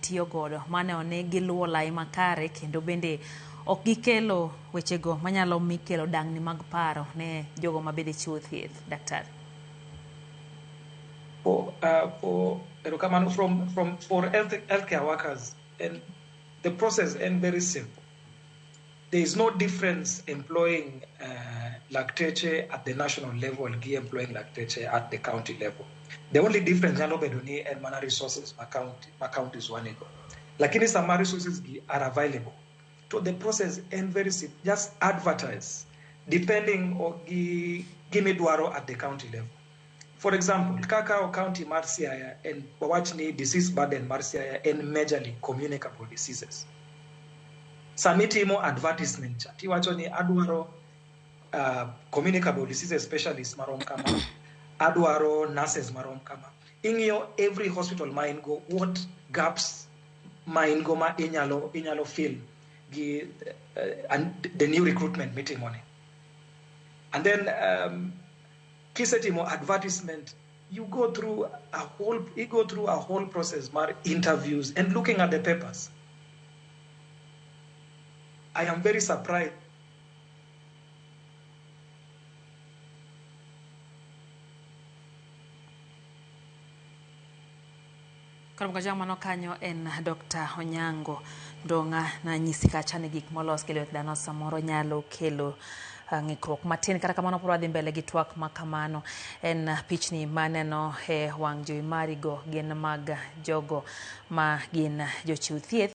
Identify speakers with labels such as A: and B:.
A: tiyo godo maneno ni giluwo lai makare kendo bende ok gikelo wechego manyalo mi kelo dangni mag paro ne jogo ma bende chiwo thieth. Daktari.
B: For erokamano from for healthcare workers, and the process and very simple. There is no difference employing lakteche at the national level gi employing lakteche at the county level. The only difference nyalo bedo ni en mana resources ma counties wanigo. Lakini sama resources gi are available, to the process en very simple. Just advertise depending on gi gimidwaro at the county level. For example, kaka county mar Siaya en wawach ni disease burden mar Siaya en majorly communicable diseases. Sami timo advertisement cha tiwacho ni adwaro communicable diseases specialist marom kama, adwaro nurses marom kama. Ing'iyo every hospital ma in go, what gaps ma in go ma inyalo fill gi and the new recruitment mitimoni. And then kisetimo advertisement, you go through a whole process mar interviews and looking at the papers. I am very surprised.
A: Koro mkajang mano kanyo en Dr. Onyango Ndong'a nanyisi kacha ni gik molos gi lwet dhano samoro nyalo kelo ng'ikruok matin. Kata kamano pod wadhi mbele gi twak ma kamano. En pichni maneno e wang' jowi mari go gin mag jogo ma gin jochiw thieth.